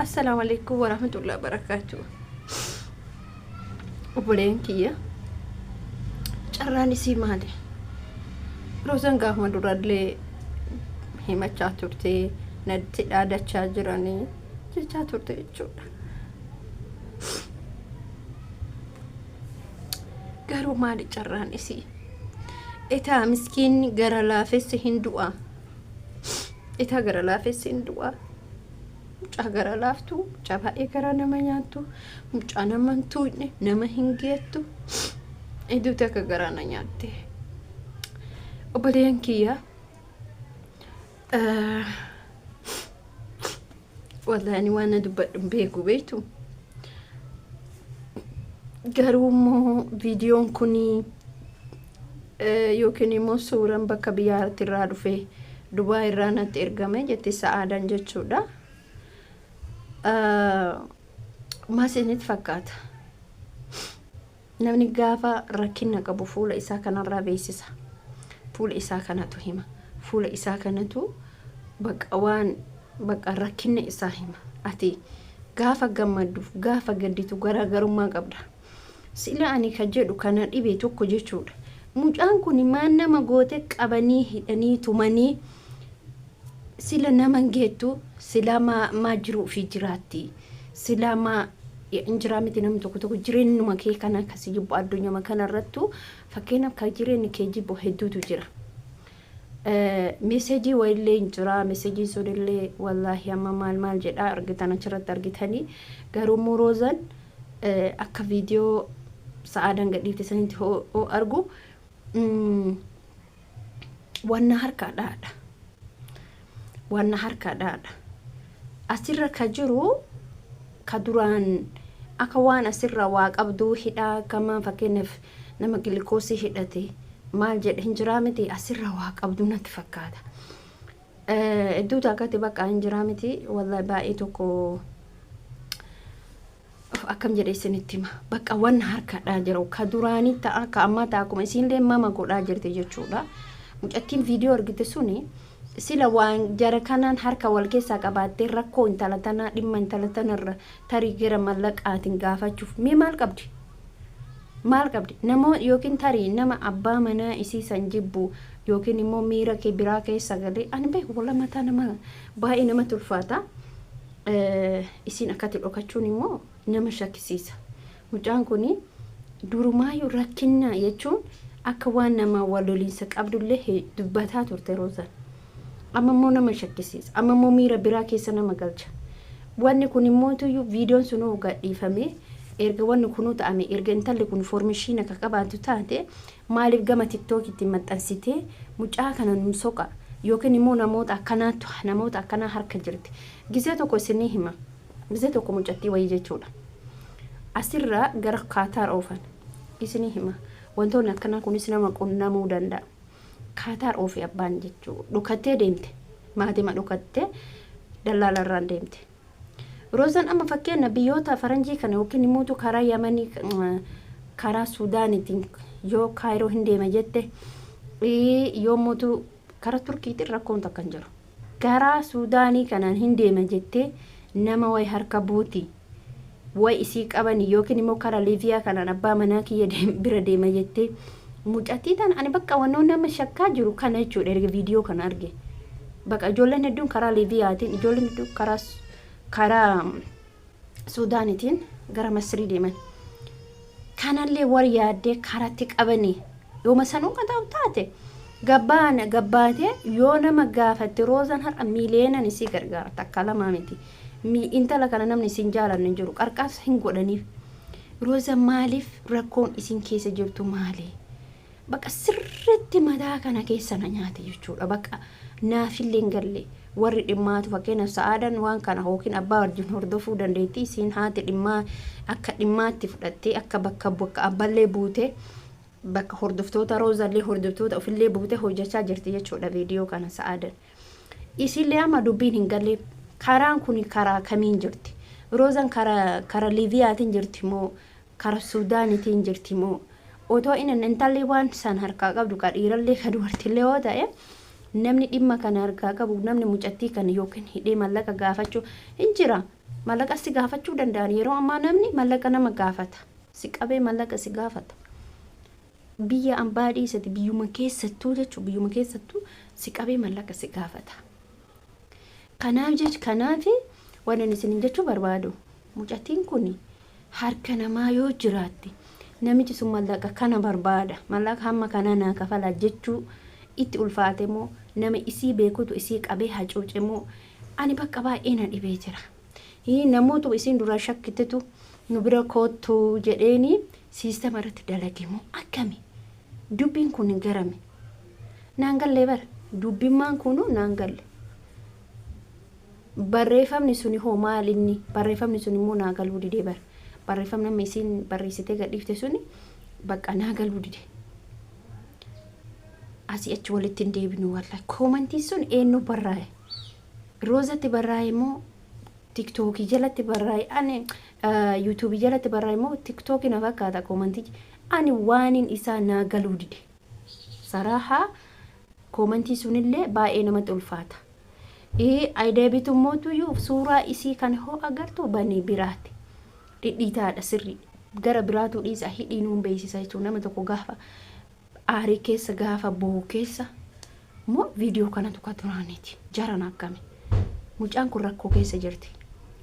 Assalaamu alaikum warahmatullahi wabarakaatu. Obboleen kiyya carraan isii maali? Roozan gaafuma durallee himachaa turte natti dhaadachaa jiranii jechaa turte jechuudha. Garuu maali carraan isii? Etaa miskiinni gara laafessi hin du'a. Etaa gara laafessi hin du'a. Mucaa gara laaftu, mucaa baay'ee garaa nama nyaattu, mucaa nama hin tuuqne, nama hin geettu. Hedduutu akka garaa na nyaatte. Obboleeyyan kiyya wallahi ani waan na dubbadhu hin beeku beektu. Garuu immoo viidiyoon kun yookiin immoo suuraan bakka biyyaatti irraa dhufe Dubaay irraa natti ergame jetti sa'aadan jechuudha. Maal isinitti fakkaata? Namni gaafa rakkina qabu fuula isaa kanarraa beeksisa. Fuula isaa kanatu hima. Fuula isaa kanatu bakka waan bakka rakkinna isaa hima. Ati gaafa gammadduuf gaafa gadditu garaagarummaa qabda. Sila ani ka jedhu kana dhibe tokko jechuudha. Mucaan kun maan nama goote qabanii hidhanii tumanii sila nama hin geettu silaa maa maa jiruu ofii jiraatti silaa maa hin jiraa miti namni tokko tokko jireenyuma kee kana akkasi jibbu addunyama kana irrattu fakkeenyaaf kan jireenyi kee jibbu hedduutu jira. Meesejii wayillee hin jira meesejiin sunillee wallaahi amma maal maal jedhaa argitan achirratti argitanii garuu immoo roozan akka viidiyoo sa'aadan gadhiifte sanitti hoo argu wanna harkaa dhaadha. Wanna harkaa dhaadha. Asirra ka jiru ka duraan akka waan asirra waa qabduu hidhaa kama fakkeenyaaf nama gilikoosii hidhate maal jedhe hin jiraa miti asirra waa qabduu natti fakkaata. Hedduu takkatti bakka hin jiraa miti wallahi baay'ee tokko Of akkam jedhee isinitti hima. Bakka wanna harkadhaa jiru ka duraanii ta'a ka ammaa ta'a akkuma isiinillee mama godhaa jirti jechuudha. Mucattiin viidiyoo argite suni sila waan jara kanaan harka wal keessaa qabaattee rakkoo intala tanaa dhimma intala tanarra tarii gara mallaqaatiin gaafachuuf mee maal qabdi? Maal qabdi? Namoo yookiin tarii nama abbaa manaa isii san jibbu yookiin immoo miira kee biraa keessa galee ani beeku wala mataa nama baay'ee namatti ulfaata. Isiin akkatti dhokachuun immoo nama shakkisiisa. Mucaan kun durumaayyuu rakkinna jechuun akka waan nama wal loliinsa qabdullee dubbataa turte Roozaan. Amma immoo nama shakkisiisa. Amma immoo miira biraa keessa nama galcha. Wanni kun immoo tuyyuu viidiyoon sunuu gadhiifamee erga wanni kunuu ta'ame erga intalli kun foormishiin akka qabaatu taate Maaliif gama tiktookitti maxxansitee mucaa kana nu soqa yookiin immoo namoota akkanaattu namoota akkanaa harka jirti. Gizee tokko isinii hima. Gizee tokko mucattii wayii jechuudha. Asirraa gara Kaataar oofan. Isinii hima. Wantoonni akkanaa kunis nama qunnamuu danda'a. Kaataar oofe abbaan jechuu dhukattee deemte. Maatima dhukattee dallaalarraan deemte. Roozan amma fakkeenya biyyoota faranjii kana yookiin immoo karaa Yamanii karaa Suudaaniitiin yoo Kaayiroo hin deema jette yoo mootu karaa Turkiitiin rakkoon takka hin jiru. Karaa Suudaanii kanaan hin deema jettee nama wayi harka buuti wayi isii qabani yookiin immoo karaa Liibiyaa kanaan abbaa manaa kiyya bira deema jettee mucattii tana ani bakka wannoo nama shakkaa jiru kana jechuudha erga viidiyoo kana arge. Baqa ijoolleen hedduun karaa Liibiyaatiin ijoolleen hedduun karaa karaa Suudaanitiin gara Masrii deeman. Kanallee warri yaaddee karatti qabanii yooma sanuu kan ta'u taate gabbaan gabbaatee yoo nama gaafatte roozaan har'a miiliyeenan isii gargaara takka lamaa miti. Intala kana namni isin jaalannu hin jiru qarqaarsa hin godhaniif. Rooza maaliif rakkoon isin keessa jirtu maali? Baqa sirriitti mataa kana keessa na nyaate jechuudha. Baqa naafillee hin galle. Warri dhimmaatu fakkeenyaaf sa'aadan waan kana yookiin abbaa wajjin hordofuu dandeetti. Isiin haati dhimmaa akka dhimmaatti fudhattee akka bakka bakka abballee buute bakka hordoftoota roozallee hordoftoota ofillee buute hojjechaa jirti jechuudha viidiyoo kana sa'aadan. Isillee amma dubbiin hin galle karaan kun karaa kamiin jirti? Roozan karaa kara Liibiyaatiin jirti moo kara Suudaanitiin jirti moo otoo inni intalli waan san harkaa qabdu ka dhiirallee ka dubartillee yoo ta'e Namni dhimma kana harkaa qabu, namni mucattii kana yookiin hidhee mallaqa gaafachuu hin jira. Mallaqa si gaafachuu danda'an. Yeroo ammaa namni mallaqa nama gaafata. Si qabee mallaqa si gaafata. Biyya ambaa dhiisati biyyuma keessattuu jechuun biyyuma keessattuu si qabee mallaqa si gaafata. Kanaaf jech kanaaf waan ani isinin jechuu barbaadu, mucattiin kun harka namaa yoo jiraatte, namichi sun mallaqa kana barbaada, mallaqa hamma kanaa naa kafalaa jechuu itti ulfaate moo, nama isii beekutu isii qabee hacuuce moo, ani bakka baay'ee na dhibee jira. Namoota isiin duraa shakkitetu nu bira koottu jedheeni siistama irratti dalage moo, akkami dubbiin kun hin garame naan gallee bara, dubbimmaan kunu naan galle. Barreeffamni suni hoo maal inni? Barreeffamni sun immoo naa galuu didee bara. Barreeffamni amma isiin barreessitee gadhiifte suni bakka naa galuu dide. Asii achi walitti hin deebinu wallahi. Koomantiin sun eenyu barraa'e? Roozatti barraa'e moo Tiktookii jalatti barraa'e? Ani Yuutuubii jalatti barraa'e moo Tiktookii na fakkaata koomantii? Ani waanin isaa naa galuu dide. Saraahaa koomantii sunillee baay'ee namatti ulfaata. Deebitu mootuyyuu suuraa isii kan hoo agartu banii biraati. Dhidhiitaadha sirrii. Gara biraatu dhiisa, hidhii nuun beeksisa jechuudha. Nama tokko gaafa aarii keessa, gaafa boo'u keessa moo viidiyoo kanatu ka duraaniiti. Jaran akkami? Mucaan kun rakkoo keessa jirti.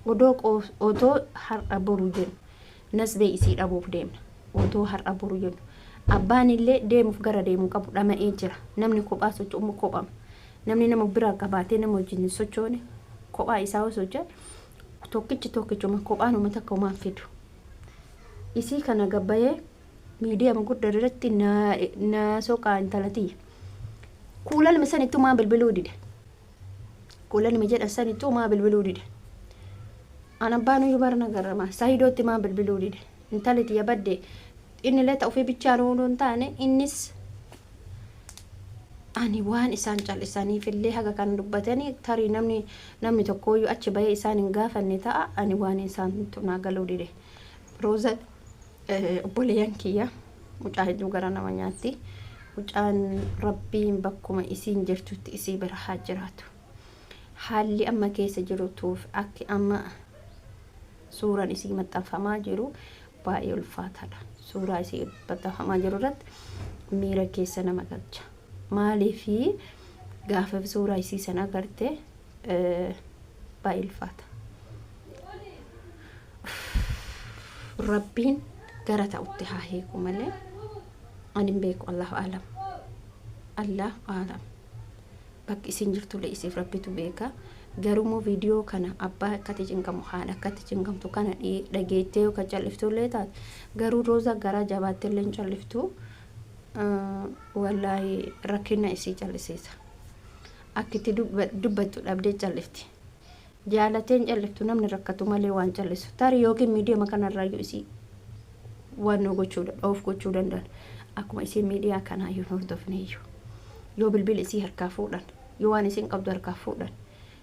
Odoo otoo har'a boru jennu nasbee isii dhabuuf deemna. Otoo har'a boru jennu. Abbaan illee deemuuf gara deemuu qabu dhama'ee jira. Namni kophaa socho'u kophama. Namni nama biraa qabaatee nama wajjin hin sochoone, kophaa isaa osoo socho'e, tokkichi tokkichuma kophaan uummata akka homaan fidu. Isii kana gabbayee miidiyaa guddaa irratti na soqaa intala tiyya. Kuulalmi sanittuu maa bilbiluu dide? Kuulalmi jedhan sanittuu maa bilbiluu dide? An abbaan iyyuu barna garama. Saayidootti maa bilbiluu dide? Intalli tiyya badde, inni illee ta'uu fi bichaan ooluu hin taane innis. Ani waan isaan cal'isaniif illee haga kan dubbatanii tarii namni tokkooyyuu achi bahee isaan hin gaafanne ta'a. Ani waan isaan naa galuu dide. Rooza, obboleeyyan kiyya, mucaa hedduu gara nama nyaatti. Mucaan Rabbiin bakkuma isiin jirtutti isii bira haa jiraatu. Haalli amma keessa jirtuuf akki amma suuraan isii maxxanfamaa jiru baay'ee ulfaataadha. Suuraa isii maxxanfamaa jiru irratti miira keessa nama galcha. Maaliifi gaafa suuraa isii sana agarte baay'ee ulfaata. Rabbiin gara ta'utti haa hiiku malee ani hin beeku. Allahu aalam. Allahu aalam. Bakki isin jirtullee isiif Rabbitu beeka. Garuu immoo viidiyoo kana abbaa akkatti cinqamu, haadha akkatti cinqamtu kana dhageettee yoo kan calliftullee taate, garuu Roozaa garaa jabaatte illee hin calliftu. Wallaahi rakkina isii callisiisa. Akkitti dubbattu dhabdee callifti. Jaalatee hin calliftu, namni rakkatu malee waan callisu. Tarii yookiin miidiyaa kanarraayyuu isii waan nu gochuu dhoof gochuu danda'an. Akkuma isiin miidiyaa kanaayyuu hin hordofneeyyuu. Yoo bilbila isii harkaa fuudhan, yoo waan isiin qabdu harkaa fuudhan,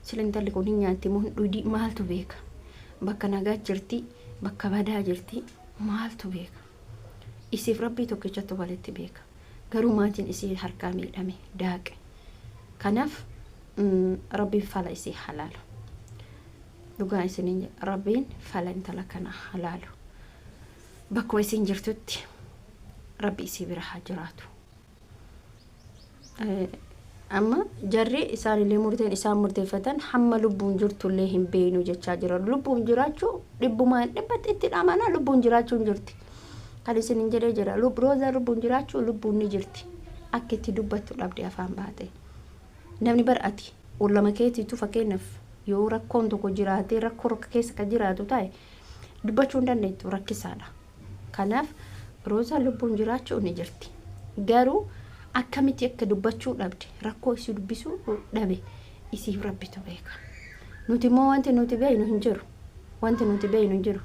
sila intalli kun hin nyaatti moo hin dhugdi, maaltu beeka? Bakka nagaa jirti, bakka badaa jirti, maaltu beeka? Isiif Rabbii tokkichatu walitti beeka. Garuu maatiin isii harkaa miidhame daaqe. Kanaaf Rabbiin fala isii halaalu. Dhugaa isiniin jedha, Rabbiin fala intala kana halaalu. Bakkuma isiin jirtutti Rabbi isii bira haa jiraatu. Amma jarri isaanillee murteen isaan murteeffatan hamma lubbuun jirtullee hin beeknu jechaa jiran. Lubbuun jiraachuu dhibbumaan dhibbatti itti dhamanaa, lubbuun jiraachuu hin jirti. Kan isin hin jedhee jira. Roozaa lubbuun jiraachuu, lubbuun ni jirti. Akka itti dubbattu dhabde afaan baate. Namni bar ati ollama keetiitu, fakkeenyaaf yoo rakkoon tokko jiraatee, rakkoo keessa kan jiraatu ta'e, dubbachuu hin dandeettu, rakkisaadha. Kanaaf Roozaan lubbuun jiraachuu ni jirti. Garuu akkamitti akka dubbachuu dhabde, rakkoo isii dubbisuu dhabe, isiif Rabbitu beeka. Nuti immoo wanti nuti beeknu hin jiru. Wanti nuti beeknu hin jiru.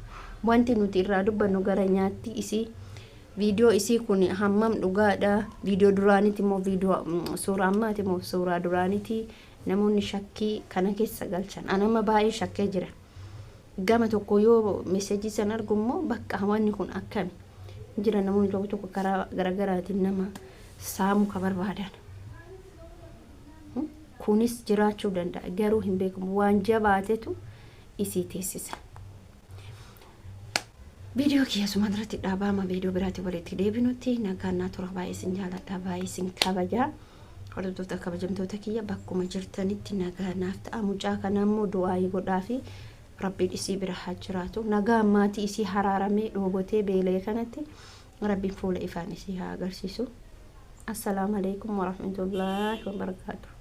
Wanti nuti irraa dubbannu gara nyaatti isii, viidiyoo isii kun hammam dhugaadha? Viidiyoo duraaniti immoo viidiyoo suuraa ammaati immoo suuraa duraaniti, namoonni shakkii kana keessa galchan. Ani amma baay'ee shakkee jira. Gama tokko yoo meseejii san argu immoo bakka wanni kun akkami jira, namoonni tokko tokko karaa garagaraatiin nama saamuu ka barbaadan. Kunis jiraachuu danda'a, garuu hin beekamu, waan jabaatetu isii teessisa. Viidiyoo kiyya suma irratti dhaabaama. Viidiyoo biraatti walitti deebinutti nagaan naa tura. Baay'ee isin jaaladha, baay'ee isin kabajaa. Hordoftoota kabajamtoota kiyya, bakkuma jirtanitti nagaa naaf ta'a. Mucaa kana immoo du'aayii godhaa fi Rabbiin isii bira haa jiraatu. Nagaa maatii isii haraaramee dhoobotee beela'e kanatti Rabbiin fuula ifaan isii haa agarsiisu. Assalaamu alaikum warahmatullaahi wabarakaatuh.